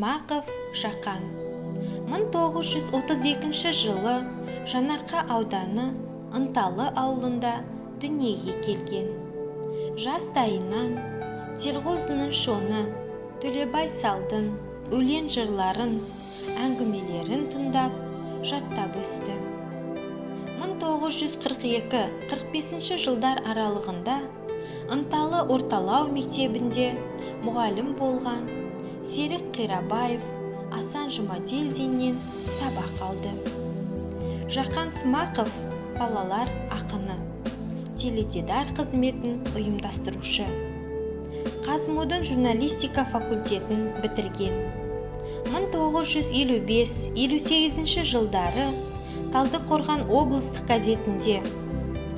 Смақов Жақан 1932 жылы Жанарқа ауданы Ынталы ауылында дүниеге келген. Жастайынан Телғозының Шоны, Төлебай Салдың өлең жырларын, әңгімелерін тыңдап, жаттап өсті. 1942-45 жылдар аралығында Ынталы орталау мектебінде мұғалім болған Серік Қирабаев, Асан Жұмаделдиннен сабақ алды. Жақан Смақов балалар ақыны, теледидар қызметін ұйымдастырушы. ҚазМУдың журналистика факультетін бітірген. 1955-58 жылдары Талдықорған облыстық газетінде,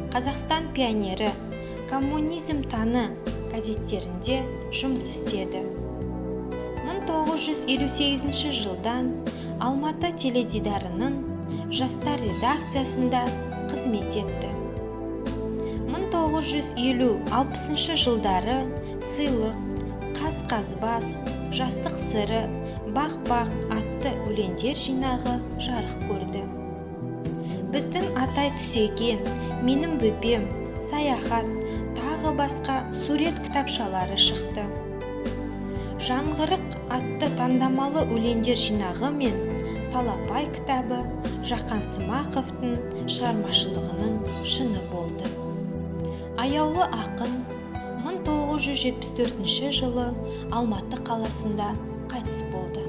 Қазақстан пионері, Коммунизм таңы газеттерінде жұмыс істеді. 1958 жылдан Алматы теледидарының жастар редакциясында қызмет етті. 1950-60 жылдары Сыйлық, Қаз-Қазбас, Жастық сыры, Бақ-бақ атты өлеңдер жинағы жарық көрді. Біздің атай Түсеген, Менің бөпем, Саяхат, тағы басқа сурет кітапшалары шықты. Жаңғырық атты таңдамалы өлеңдер жинағы мен Талапай кітабы Жақан Смақовтың шығармашылығының шыны болды. Аяулы ақын 1974 жылы Алматы қаласында қайтыс болды.